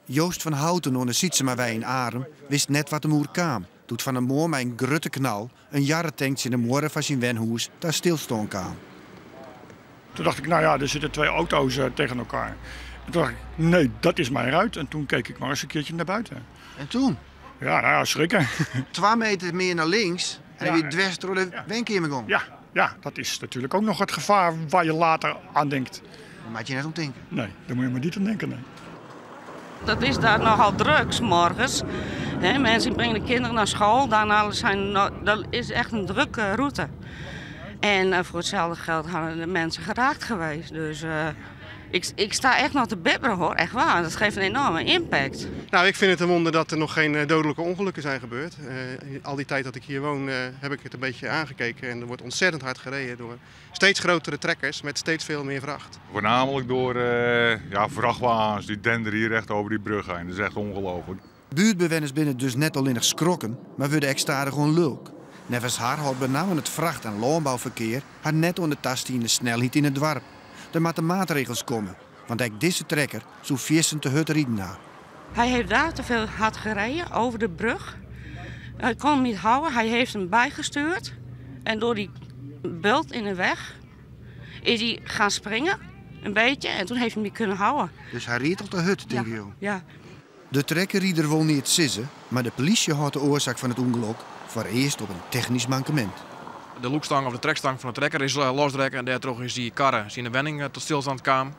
Joost van Houten oan de Sytzemawei yn Arum wist net wat him oerkaam doe't fan 'e moarn mei in grutte knal in jarretank tsjin de muorre fan syn wenhûs ta stilstân kaam. Toen dacht ik, nou ja, er zitten twee auto's tegen elkaar. En toen dacht ik, nee, dat is mijn ruit. En toen keek ik maar eens een keertje naar buiten. En toen? Ja, nou ja, schrikken. 2 meter mear nei links en Ja. wie dwers troch de wenkeamer gong. Ja, ja, dat is natuurlijk ook nog het gevaar waar je later aan denkt. Daar moet je net om tinke. Nee, daar moet je maar niet aan denken. Nee. Dat is daar nogal druk, 's morgens. Hè, mensen brengen de kinderen naar school. Daarna zijn, dat is echt een drukke route. En voor hetzelfde geld hadden de mensen geraakt geweest. Dus ik sta echt nog te bibberen, hoor. Echt waar. Dat geeft een enorme impact. Nou, ik vind het een wonder dat er nog geen dodelijke ongelukken zijn gebeurd. Al die tijd dat ik hier woon, heb ik het een beetje aangekeken. En er wordt ontzettend hard gereden door steeds grotere trekkers met steeds veel meer vracht. Voornamelijk door vrachtwagens die denderen hier echt over die brug heen. Dat is echt ongelooflijk. Buurtbewenners binnen dus net al in het skrokken, maar worden extra gewoon lulk. Nevens haar houdt benamelijk het vracht- en landbouwverkeer haar net onder de tas in de snelheid in het dorp. Er moeten maatregels komen, want ook deze trekker zo viersen te hut rijden na. Hij heeft daar te veel hard gereden over de brug. Hij kon hem niet houden, hij heeft hem bijgestuurd. En door die bult in de weg is hij gaan springen, een beetje, en toen heeft hij hem niet kunnen houden. Dus hij reed op de hut, denk Ja, je? ja. De trekkerrieder wil niet sissen, maar de politie houdt de oorzaak van het ongeluk voor eerst op een technisch mankement. De loekstang of de trekstang van de trekker is losdrekken en daardoor is die karre in de wending tot stilstand kwam.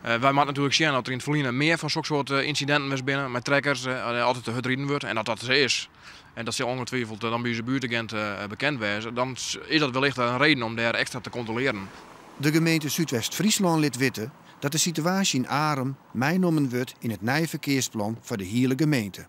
Wij moeten natuurlijk zien dat er in het verleden meer van zulke soort incidenten was binnen met trekkers altijd te hard rijden wordt en dat dat zo is. En dat zal ongetwijfeld dan bij onze buurtagent bekend wezen. Dan is dat wellicht een reden om daar extra te controleren. De gemeente Zuidwest-Friesland liet weten dat de situatie in Arum meegenomen wordt in het nieuwe verkeersplan voor de hele gemeente.